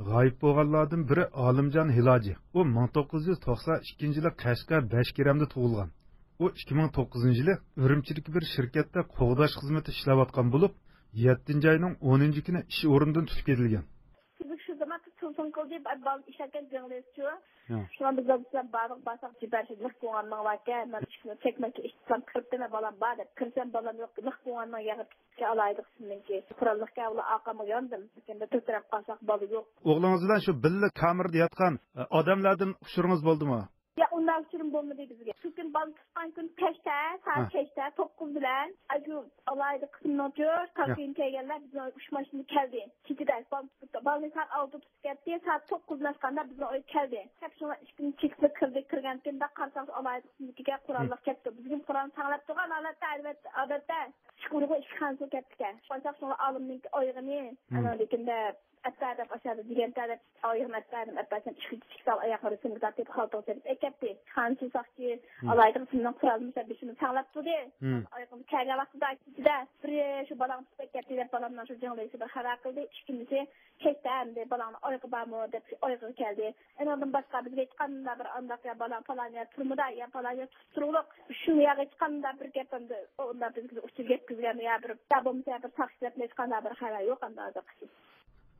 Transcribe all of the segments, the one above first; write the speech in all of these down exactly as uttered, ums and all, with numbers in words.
غايىب بولغانلاردىن بىرى ئالىمجان ھىلاجى. ئۇ مىڭ توققۇز يۈز توقسان ئىككىنچى يىلى قەشقەر بەشكېرەمدە تۇغۇلغان. ئۇ ئىككى مىڭ توققۇزىنچى يىلى ئۈرۈمچىدىكى بىر شىركەتتە قوغداش خىزمىتى ئىشلەۋاتقان بولۇپ، يەتتىنچى ئاينىڭ ئونىنچى كۈنى ئىش ئورنىدىن تۇتۇپ كېتىلگەن. سىزگە شۇ زامان تېلېفون قىلدى، بالا ئىشلەتكەن جىڭلىسچۇ. شۇڭا بىز بىلەن بارلىق بارساق جىبەرشى نىق بوغاننىڭ باركەن، مەن ئىشىكنى چەكمەككە ئىشتىسام كىرىپتىمەن، بالام بار دەپ كىرسەم بالام يوق، نىق بوغاننىڭ يېغىپ كېتىپتىكەن ئالاھىدە قىسىمنىڭكى. قوراللىق كەۋلا ئارقامغا ياندىم. لېكىن بىر تۆترەپ قالساق بالا يوق. ئوغلىڭىز بىلەن شۇ بىللە كامېردا ياتقان، ئە، ئادەملەردىن ئۇچۇرىڭىز بولدىمۇ؟ ياق، ئۇنداق ئۇچۇرۇم بولمىدى بىزگە. شۇ كۈنى بالا تۇتقان كۈنى كەچتە، سائەت ھە. كەچتە توققۇز بىلەن ئاشۇ ئالاھىدە قىسىمنىڭچۇ، ياق. كافېنى كەلگەنلەر بىزنىڭ ئۈچ ماشىنا كەلدى. كېچىدە بالىنى سائەت ئالتە تۇتۇپ كەتتى، سائەت توققۇز بىلەن ئاشقاندا بىزنىڭ ئۆيگە كەلدى. كەپ شۇڭا ئىشىكنى چېكىپ كىردى، كىرگەن كۈنى بەك قارىساق ئالاھىدە قىسىمدىكىگە قوراللىق كەپتۇ. بىزگە قورالنى تەڭلەپ تۇرغان ھالەتتە، ئەلۋەتتە، ئادەتتە ئىشىك ئۇرۇقى ئىشىك خانىسىغا كەپتىكەن. قارىساق شۇڭا ئالىمنىڭكى ئايىغىنى، ئانا لېكىندە ئەتتە دەپ ئاشادا دېگەنتە دەپ ئايىغىنى ئەتتە دەپ ئەتتە سەن ئىشىككە چىقسا ئاياقلىرى سىنگىدار دەپ خالتىغا سېلىپ ئەكەتتى. خانىسى ساقچى ئالايىغا سىنىڭ قورالىنى بېشىنى ساڭلاپ تۇردى. ئايىغىمىز كەلگەن ۋاقتىدا ئىچىدە بىرى شۇ بالاڭ تۇتۇپ ئەكەتتى دەپ بالامنىڭ شۇ جىڭلىسى بىر خەۋەر قىلدى. ئىككىنچىسى كەچتە ئەمدى بالاڭنىڭ ئايىغى بارمۇ دەپ ئايىغىغا كەلدى. ئۇنىڭدىن باشقا بىزگە ھېچقانداق بىر ئانداق يا بالاڭ پالان يەردە تۇرمىدا يا پالان يەردە تۇرۇقلۇق شۇ يەرگە ھېچقانداق بىر گەپ ئەمدى ئۇنداق بىزگە ئۇچۇر يەتكۈزگەن يا بىر يا بولمىسا بىر ساقچى دەپ ھېچقانداق بىر خەۋەر يوق ئەمدى ھازىرغىچە.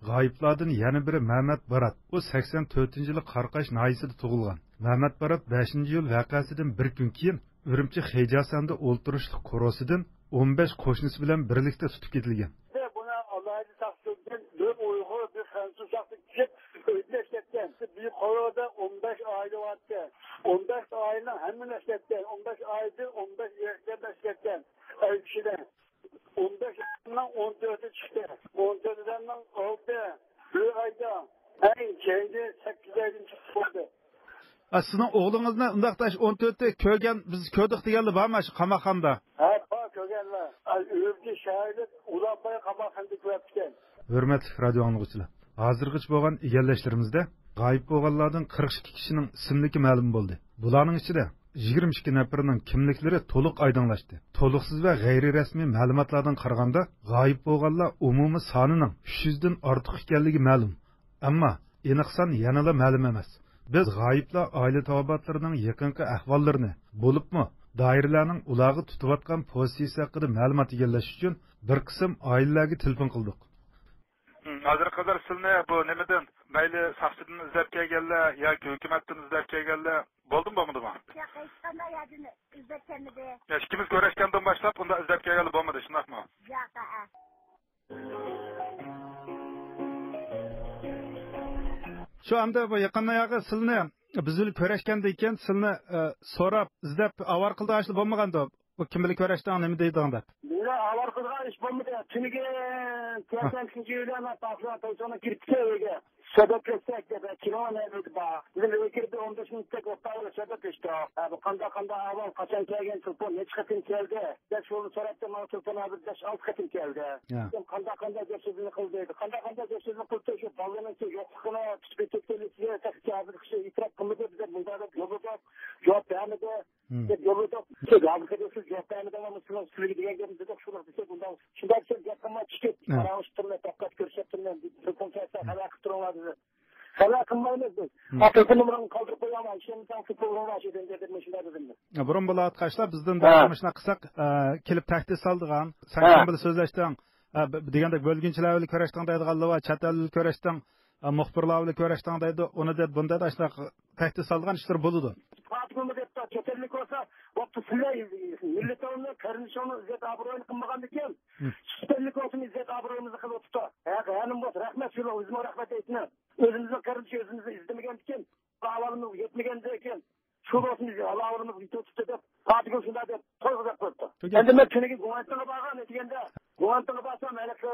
غايىبلاردىن يەنە بىرى مەمەت بارات. ئۇ سەكسەن تۆتىنچى يىلى قاراقاش ناھىيەسىدە تۇغۇلغان. مەمەت بارات بەشىنچى ئىيۇل ۋەقەسىدىن بىر كۈن كېيىن ئۈرۈمچى خېجاسەندە ئولتۇرۇشلۇق كوروسىدىن ئون بەش قوشنىسى بىلەن بىرلىكتە تۇتۇپ كېتىلگەن. بۇنى ئالاھىدە تاپشۇردىم. بىر ئۇيغۇر، بىر خەنزۇ شەخسى كېلىپ ئۆيدە ئىشلەتكەن. بىر قورۇدا ئون بەش ئائىلە بارتى. ئون بەش ئائىلىنىڭ ھەممىنى ئىشلەتكەن. ئون بەش ئائىلىدىن ئون بەش ئېركەكنى ئىشلەتكەن. ئەر كىشىدىن. ئون بەش ئادەمنىڭ ئون تۆتى چىقتى. ئون تۆت ئادەمنىڭ ئالتە بىر ئايدا، ئەڭ كەينىدە سەككىز ئايدىن چىقىپ بولدى. ئا، سىزنىڭ ئوغلىڭىزنى ئۇنداقتا ئون تۆتى كۆرگەن، بىز كۆردۇق دېگەنلەر بارمۇ شۇ قاماقخانىدا؟ ھە، بار كۆرگەنلەر. ئا، ئۈرۈمچى شەھەرلىك ئۇلانباي قاماقخانىدا كۆرۈپتىكەن. ھۆرمەتلىك رادىيو ئاڭلىغۇچىلار، ھازىرغىچە بولغان ئىگىلەشلىرىمىزدە غايىب بولغانلاردىن قىرىق ئىككى كىشىنىڭ ئىسىملىكى مەلۇم بولدى. بۇلارنىڭ ئىچىدە يىگىرمە ئىككى نەپىرىنىڭ كىملىكلىرى تولۇق ئايدىڭلاشتى. تولۇقسىز ۋە غەيرىي رەسمىي مەلۇماتلاردىن قارىغاندا، غايىب بولغانلار ئومۇمىي سانىنىڭ ئۈچ يۈزدىن ئارتۇق ئىكەنلىكى مەلۇم. ئەمما ئېنىق سان يەنىلا مەلۇم ئەمەس. بىز غايىبلار ئائىلە تاۋابىئاتلىرىنىڭ يېقىنقى ئەھۋاللىرىنى، بولۇپمۇ دائىرىلەرنىڭ ئۇلارغا تۇتۇۋاتقان پوزىتسىيىسى ھەققىدە مەلۇمات ئىگىلەش ئۈچۈن بىر قىسىم ئائىلىلەرگە تېلېفون قىلدۇق. ھازىرغا قەدەر سىلنى بۇ نېمىدىن، مەيلى ساقچىدىن ئىزدەپ كەلگەنلەر ياكى ھۆكۈمەتتىن ئىزدەپ كەلگەنلەر بولدىمۇ، بولمىدىمۇ؟ ياق، ھېچقانداق يەردىن ئىزدەپ كەلمىدى. يا، ئىككىمىز كۆرۈشكەندىن باشلاپ ئۇنداق ئىزدەپ كەلگەنلەر بولمىدى، شۇنداقمۇ؟ ياق، ھەئە. شۇ ئەمدى بۇ يېقىندا ياقى سىلنى بىز بىلەن كۆرۈشكەندىن كېيىن سىلنى، ئە، سوراپ، ئىزدەپ، ئاۋارە قىلىدىغان ئىشلار بولمىغاندۇ؟ بۇ كىم بىلەن كۆرۈشتۈڭ، نېمە دەيدىغان دەپ. بىزنى ئاۋارە قىلىدىغان ئىش بولمىدى. تۈنۈگۈن ھە. كەلگەن شۇنچە يىللار پاكىستان تۇرسۇننىڭ كىرىپ كېتىشى ئۆيگە. سۆھبەتلەشسەك دەپ، كىنو نەدە بار. بىز ئۆيگە كىرىپ بىر ئون بەش مىنۇتتەك ئولتۇرۇپ سۆھبەتلەشتۇق. ھە، بۇ قانداق، قانداق ئەھۋال، قاشان كەلگەن تېلېفون، نەچچە قېتىم كەلدى؟ دەپ سوئالنى سوراپتۇ، ماڭا تېلېفون ھازىر بەش، ئالتە قېتىم كەلدى. يا. سەن قانداق، قانداق گەپ سۆزلىرىنى قىلدى دەيدۇ. قانداق، قانداق گەپ سۆزلىرىنى قىلدى، شۇ بالىلارنىڭكى يوقلۇقىنى، تۇتۇپ كەتكەنلىكىنى تېخىچە ھازىرغىچە ئېتىراپ قىلمىدى. بىز مۇنداق دەپ يوللىدۇق، جاۋاب بەرمىدى. مم. دەپ يوللىدۇق. سىز ھازىرقى دەپ سىز جاۋاب بەرمىدىڭلارمۇ، سىلەر سىلەرگە دېگەن گەپنى دېدۇق، شۇنداق دېسەك، ئۇنداق، شۇنداق دېسەك، گەپ قىلماي چىقىپ، ھە. پاراڭلىشىپ تۇرۇڭلار، دىققەت كۆرسەتتىڭلار، تېلېفون كەلسە خەۋەر قىلىپ تۇرۇڭلار دېدى. خەۋەر قىلمايمىز بىز. مم. ھە، تېلېفون نومۇرۇڭنى قالدۇرۇپ قويۇڭلار، ئىشەنمىسەڭ تېلېفون نومۇرۇڭنى ئاشۇ يەردىن دېدىم، شۇنداق دېدىم. ھە، بۇرۇن بۇلار ئاتقاچلار بىزدىن ھە. دائىم مۇشۇنداق قىلساق، ئە، كېلىپ تەھدىت سالىدىغان، سەن ھە. كىم بىلەن سۆزلەشتىڭ، ئە، ب-، دېگەندەك بۆلگۈنچىلەر بىلەن كۆرۈشتۈڭ دەيدىغانلار بار، چەت ئەل بىلەن كۆرۈشتۈڭ، ئە، مۇخبىرلار بىلەن كۆرۈشتۈڭ دەيدۇ، ئۇنى دەپ، بۇنى دەپ، ئاشۇنداق تەھدىت سالىدىغان ئىشلار بولىدۇ. پاتىممۇ دەپتۇ، چەت ئەللىك بولسا، بوپتۇ، سىلەر مىللىتىڭنى، قېرىندىشىڭنى ئىززەت ئابرۇيىنى قىلمىغاندىكىن، ھە. چەت ئەللىك بولسىمۇ ئىززەت ئابرۇيىمىزنى قىلىۋېتىپتۇ. ھە، ھەنىم بولسا، رەھمەت، شۇنىڭغا ئۆزىمۇ رەھمەت ئېيتىمەن. ئۆزىمىزنىڭ قېرىندىشى ئۆزىمىزنى ئىزدىمىگەندىكىن، ئەھۋالىمىز يەتمىگەندىكىن، شۇ بولسىمۇ بىز ئەھۋالىمىز يېتىۋېتىپتۇ دەپ، پاتىگۈل شۇنداق دەپ تويغۇزاپ قويۇپتۇ. ئەمدى مەن تۈنۈگۈن گۇڭئەنتىڭغا بارغان ئەتىگەندە، گۇڭئەنتىڭغا بارسام، ھېلىقى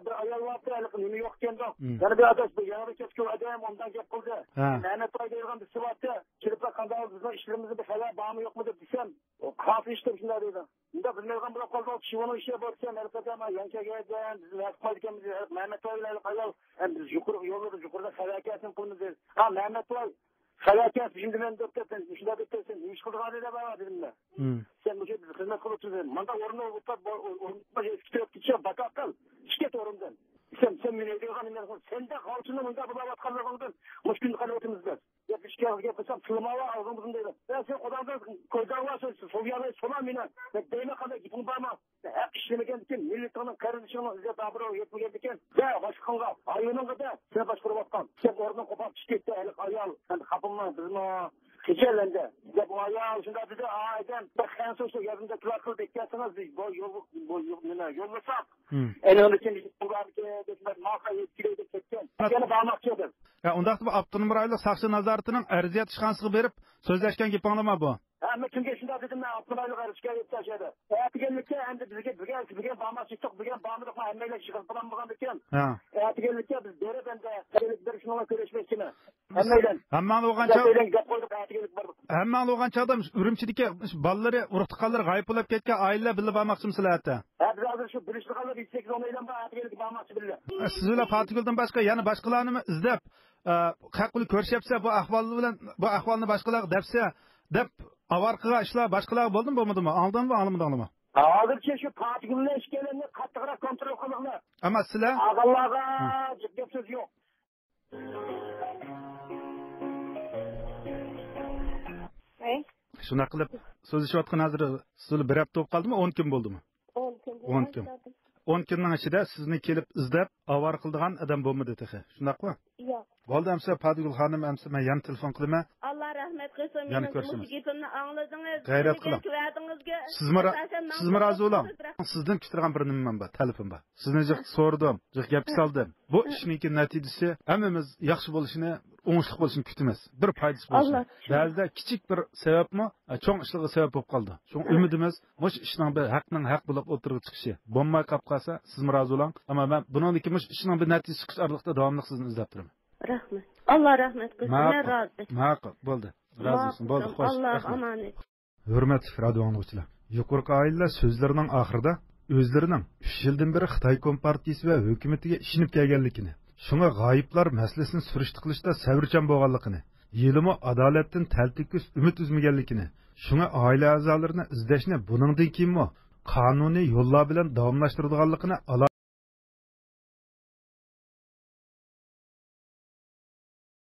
بىر ئايال بارتى، ھېلىقى نېمە يوق ئىكەندۇ. مم. يەنە بىر ئاداش بۇ يېڭىدىن كەچكەن ئادەم ئوبدان گەپ قىلدى. ھە. مەمەت باي دەيدىغان بىرسى بارتى، كېلىپ قانداق بىزنىڭ ئىشلىرىمىزدا بىر خەۋەر بارمۇ يوقمۇ دەپ دېسەم، ئۇ قاپى ئىشتە شۇنداق دەيدۇ. ئۇنداق بىلمەيدىغان بولۇپ قالدۇق، شىۋىنىڭ ئىشى بولسا، مەلىكە ئاكا، مانا يەنە كەلگەن، بىز نەرسە قىلمايدىكەنمىز، مەمەت باي بىلەن ھېلىقى ئايال، ھەم بىز يۇقىرىغا يوللىدۇق، يۇقىرىدا خەۋەر كەلسۇن قىلىمىز دېدى. ھا، مەمەت باي، خەۋەر كەلسە، شۇندىمەن دەپ كەتسەن، مۇشۇنداق دەپ كەتسەن، نېمە ئىش قىلىدىغان ئادەم بار دېدىم مەن. مم. سەن مۇشۇ بىز خىزمەت قىلىپ تۇرسەن، مانداق ئورۇندا ئولتۇرۇپ، ئورۇندا ئۆتۈپ كېتىپ كېتىشە، باكا قىل، چىق كەت ئورۇندىن. سەن، سەن مېنى ئۆيدە يوقان نېمە قىلسەن؟ ئەمدى غاۋچىنىڭ مۇنداق بولاۋاتقانلىقىڭدىن مۇشۇ كۈنگە قارىۋاتىمىز بىز. گەپ ئىككى ئاغزى گەپ قىلسام، تىلىماۋا ئاغزىڭدىن دەيمەن. يا سەن خۇداڭدىن كۆزدەڭلا سولىيالماي سولا مېنى. مەن دەيمەن، قانداق گېپىڭ بارمۇ؟ ھەق ئىشلىمىگەندىكىن، مىللىتىڭنىڭ، قېرىندىشىڭنىڭ ئىززەت ئابرۇيىغا يەتمىگەندىكىن، دە باشقىڭغا، ھايۋىنىڭغا دە، سېنى باشقۇرۇۋاتقان. سەن ئورنۇڭ قوپاپ چۈشۈپ كەتتى، ھېلىقى ئايال. ئەمدى خاپىماڭ، بىزمۇ كېچەلەندى. دەپ ئۇ ئايال شۇنداق دېدى، ئا ئادەم، بىر خەنزۇ شۇ يېرىمدە كىلار قىل دەپ كەلسىڭىز، بىز بۇ يول، بۇ يول، نېمە، يوللىساق. ئەنىڭدىن كېيىن بۇلارنىڭكى دەپ ماقا يېتىپ كېلەي دەپ كەتكەن. يەنە بارماقچى ئىدىم. يا، ئۇنداقتا بۇ ئاپتونوم رايونلۇق ساقچى نازارىتىنىڭ ئەرزىيەت ئىشخانىسىغا بېرىپ سۆزلەشكەن گېپىڭلارمۇ بۇ؟ ھە، مەن تۈنگە شۇنداق دېدىم، مەن ئاپتونوم رايونلۇق ئەرزىيەت ئىشخانىسىغا. ئەتىگەنلىككە ئەمدى بىزگە بۈگۈن، بۈگۈن بارماقچى ئىدۇق، بۈگۈن بارمىدۇقمۇ، ھەممەيلەن يىغىلىپ بولالمىغاندىكىن. ھە. ئەتىگەنلىككە بىز بېرىپ ئەمدى، ئەتىگەنلىك بېرىپ شۇنىڭغا كۆرۈشمەكچىمەن. ھەممەيلەن. ھەممەڭلار بولغان چاغ، ھەممەيلەن گەپ قىلدۇق، ئەتىگەنلىك بارمىدۇق. ھەممەڭلار بولغان چاغدا ئۈرۈمچىدىكى بالىلىرى، ئۇرۇق تۇغقانلىرى غايىب بولۇپ كەتكەن ئائىلىلەر بىللە بارماقچىمۇسىلەر ئەتە؟ ھە، بىز ھازىر شۇ بىلىشىدىغانلار يەتتە سەككىز ئون ئايلان بار، ئەتىگەنلىك بارماقچى بىللە. سىز بىلەن پاتىگۈلدىن باشقا يەنە باشقىلارنىمۇ ئىزدەپ، ئە، خەق بىلەن كۆرۈشەپسە، بۇ ئەھۋال بىلەن، بۇ ئەھۋالنى باشقىلارغا دەپسە، دەپ ئاۋارە قىلغان ئىشلار باشقىلارغا بولدىمۇ، بولمىدىمۇ؟ ئاڭلىدىڭمۇ، ئاڭلىمىدىڭلارمۇ؟ ھازىرچە شۇ پاتىگۈل بىلەن ئىككىيلەننى قاتتىقراق كونترول قىلىڭلار. ئەمما سىلەر؟ ئاغىلارغا جىق گەپ سۆز يوق. ۋەي. شۇنداق قىلىپ سۆزلىشىۋاتقان ھازىر سىز بىر ھەپتە بولۇپ قالدىمۇ، ئون كۈن بولدىمۇ؟ ئون كۈن. ئون كۈن. ئون كۈننىڭ ئىچىدە سىزنى كېلىپ ئىزدەپ ئاۋارە قىلىدىغان ئادەم بولمىدى تېخى، شۇنداقمۇ؟ ياق. بولدى، ئەمسە پاتىگۈل خانىم، ئەمسە مەن يەنە تېلېفون قىلىمەن. ئاللا رەھمەت قىلسۇن، يەنە مېنىڭ كۆرۈشىمىز. مۇشۇ گېپىمنى ئاڭلىدىڭىز. غەيرەت قىلىڭ. سىزمۇ را-، سىزمۇ رازى بولۇڭ. سىزدىن كۈتىدىغان بىر نېمىمەن بار، تەلىپىم بار. سىزنى جىق سورىدىم، جىق گەپكە سالدىم. بۇ ئىشنىڭكى نەتىجىسى ھەممىمىز ياخشى بولۇشىنى، ئوڭۇشلۇق بولۇشىنى كۈتىمىز. بىر پايدىسى بولسۇن. بەزىدە كىچىك بىر سەۋەبمۇ، ئە، چوڭ ئىشلارغا سەۋەب بولۇپ قالىدۇ. شۇڭا ئۈمىدىمىز، مۇشۇ ئىشنىڭ بىر ھەقنىڭ ھەق بولۇپ ئوتتۇرىغا چىقىشى. بولماي قاپ قالسا، سىزمۇ رازى بولۇڭ. ئەمما مەن بۇنىڭدىكى مۇشۇ ئىشنىڭ بىر نەتىجىسى چىقىش ئارىلىقتا داۋاملىق سىزنى ئىزدەپ تۇرىمەن. رەھمەت. ئاللا رەھمەت قىلسۇن. مەن ماقۇل، رازى. ماقۇل. بولدى. رازى بولسۇن. بولدى. خوش. ئاللا ئامانەت. ھۆرمەتلىك رادىئو ئاڭلىغۇچىلار، يۇقىرىقى ئائىلىلەر سۆزلىرىنىڭ ئاخىرىدا ئۆزلىرىنىڭ ئۈچ يىلدىن بېرى خىتاي كومپارتىيىسى ۋە ھۆكۈمىتىگە ئىشىنىپ كەلگەنلىكىنى، شۇڭا غايىبلار مەسىلىسىنى سۈرۈشتە قىلىشتا سەۋرچان بولغانلىقىنى، ھېلىمۇ ئادالەتتىن تەلتۆكۈس ئۈمىد ئۈزمىگەنلىكىنى، شۇڭا ئائىلە ئەزالىرىنى ئىزدەشنى بۇنىڭدىن كېيىنمۇ قانۇنىي يوللار بىلەن داۋاملاشتۇرىدىغانلىقىنى